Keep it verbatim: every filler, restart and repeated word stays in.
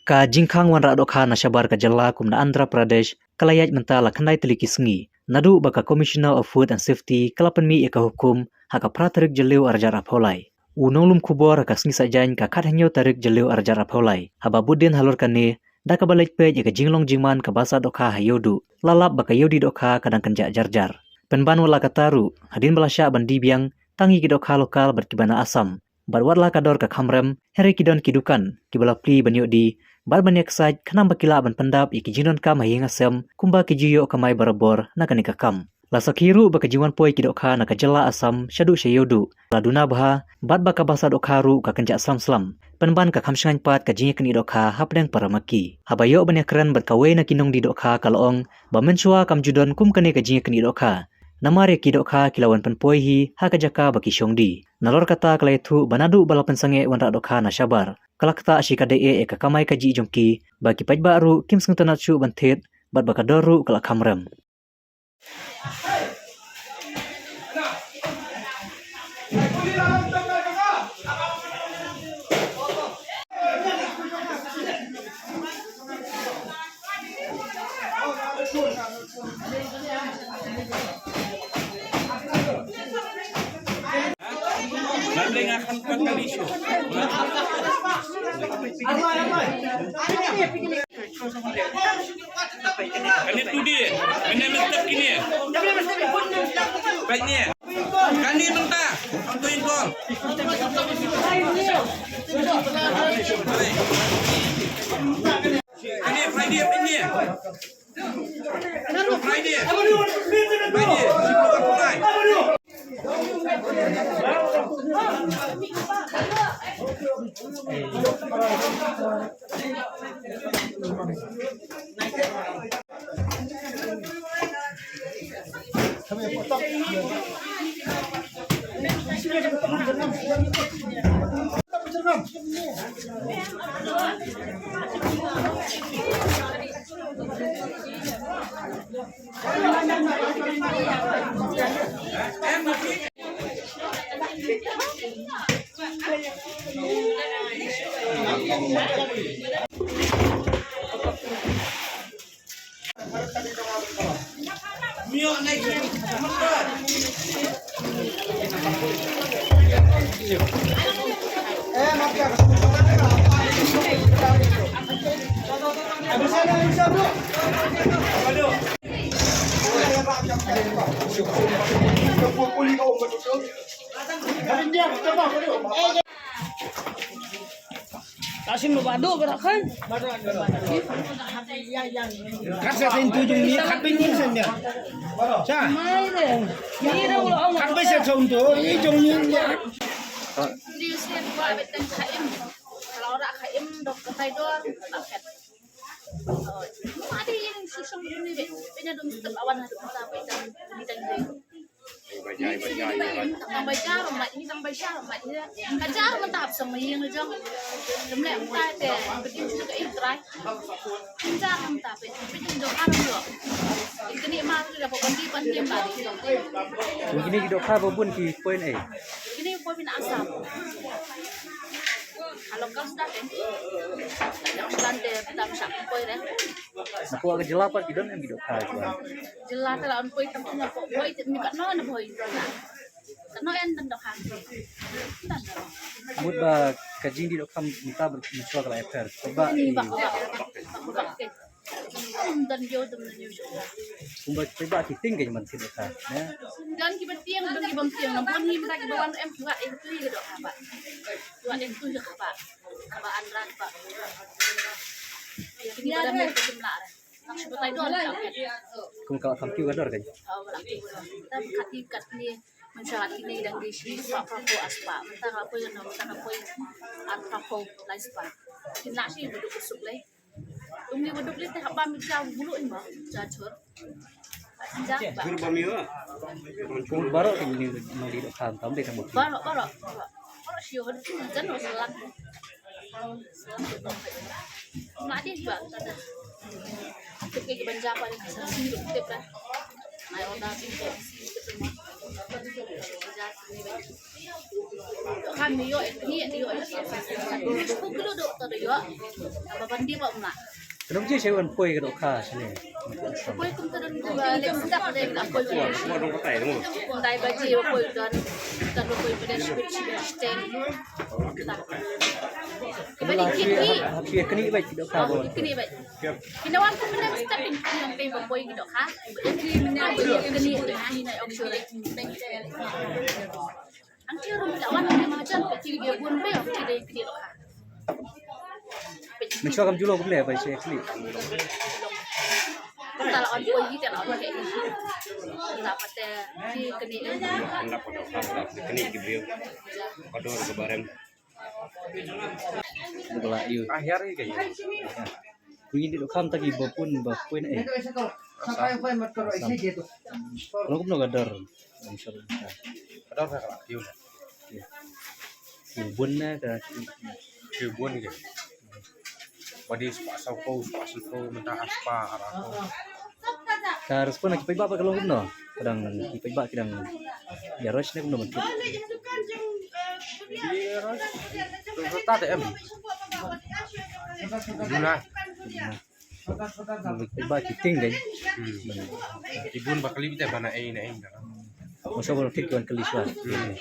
Ka jingkhang wanrah dohkha na shabar ka jylla kum na Andhra Pradesh ka la ïaid mynta la khyndai tylli ki sngi. Naduh ba ka Commissioner of Food and Safety ka la pynmih ïa ka hukum ha ka phra tarik Jylliew arhajar arphew lai. U nonglum khubor ha ka sngi Saitjaiñ ka khathynñiew tarik Jylliew arhajar arphew lai. Haba bud dien halor kane, da kaba leit peit ïa ka jinglong jingman ka basad dohkha ha Ïewduh, la lap ba ka ïewdie dohkha ka dang kynjah jar jar. Pynban wat la katta ruh, hadien ba la shah ban die biang tang ïa ki dohkha lokal bad kiba na Assam, bad wat la ka dor ka kham rem, hynrei ki don ki dukan kiba la plie ban ïoh die bad ban ïaksaid, khnang ba ki lah ban pyndap ïa ki jingdonkam ha ïing ha sem kumba ki ju ïoh kamai barabor na kane ka kam. La sakhi ruh ba ka jingwan poi ki dohkha na ka jylla Assam shaduh sha Ïewduh la duna bha, bad ba ka basad dohkha ruh ka kynjah slam slam. Pynban ka kham shngaiñ pat ka jingïaknieh dohkha hapdeng para ma ki. Haba ïoh ban ïakren bad kawei na ki nongdie dohkha ka la ong ba mynshuwa kam ju don kum kane ka jingïaknieh dohkha, namar ïa ki dohkha ki la wan pynpoi hi ha ka jaka ba ki shong die. Nalor kata ka la ïathuh ba naduh ba la pynsangeh wanrah dohkha na shabar, ka la ktah shi katdei eh ïa ka kamai kajih jong ki, ba ki paidbah ruh kim sngewtynnat shuh ban thied, bad ba ka dor ruh ka la kham rem. Kane tu dia, kane mesti kini. Baik ni. Kane mentah. Aku impor. Kane Friday apa ni? Friday. Friday. Tasim ba badu berak kan. Kat sa sen tu jong ni, kat ben ni sen dia. Sa. Mai de. Ni de ulo ong. Kat ben sa sen tu, ni jong ni dia. Ni sen ba betan khaim. Kalau ora khaim dok katai dor. Madi yang susung ni be. Benya dum step awan hadu mata betan. Betan. Tang bai jar mat, ini tang bai jar mat, ini tang bai jar mat, ini ka jar mat hap song ïing jong. Dem leh mynta te, betin shu ka ïing trai. Jar mynta pe, betin jong aram lo. Ini kini mar ni dapat bandi bandi bandi. Kini ki dohkha ba bun ki point A. Kini point Assam. Alo kau sudah kan? Yang sudah te, tam sak point eh. Napoh ka jylla pat ki don em ki dohkha ki? Jylla te la on poi tam na poi poi te mi kat no na poi. Kat no en tam dohkha. Tam. Mut ba ka jingdie dohkha mynta ba mynshuwa ka la ïapher. Ba ni ba ba ba ba. Tam dan yo tam dan yo. Kumba ki ba ki ting ka man ki dohkha. Ya. Dan ki ba tieng dan ki bam tieng. Na pon ni mynta ki ba wan em ki ba em tu ki dohkha ba. Ki ba em tu ki dohkha ba. Ba an ran ba. Ki ba dan em tu ki mla. Kum ka kham ki ka dor kan. Tam kat ni kat ni. Mynta kat ni dang di shi pa pa ko aspa. Mynta ka ko no mynta ka ko ar pa ko lai spa. Kin la shi beduk usuk lai. Tum ni beduk lai te haba mi ja bulu in ba. Ja chur. Ja ba. Jur ba mi wa. Kum baroh ki ni nang di dohkha tam de tam. Baroh baroh. Baroh shi wa jan wa selang. Madi ba kata. Kit ke ban ja pa ni sa si du tip lah. Nai order si tip ma. Ja si ni ba. Ka Kano bynta shu wan poi ka dohkha shane? Poi kumta don ba leh step de ka poi. Dai baje ba poi don. Ka ba poi ba de shu shu shu ten. Kano la phi, phi kani ba ki dohkha ba? Kini ba. Kini wan kumta step in kini ba poi ki dohkha. Kini ba kini ba kini na auction. Ang ki rum da wan ma jan ki ge bun be ki de ki de. Mynshuwa kam ju long kumne ba shi kli. Tal on ko yi tal on ke. La pate ki kini. Anda pada pada kini ki briew. Pada ke barem. Bala yu. Akhir ke. Pynïaid dohkha mynta ki ba pun ba pun eh. Long kumno ka dor? Ka dor ka la yu. Ki bun na ka ki bun ke. Ba dei spah saw phew, spah saw phew, mynta ar spah, ar phew. Ka respond na ki paidbah ba ka long kumno? Ka dang ki paidbah ki dang ïa rush ne kumno mynta? Ïa rush. Tu ta te em. Juna. Ki paidbah ki tieng dei. Hmm. Ki bun ba kali bita ba na ei na ei. Masa ba thik wan kali shuwa. Hmm.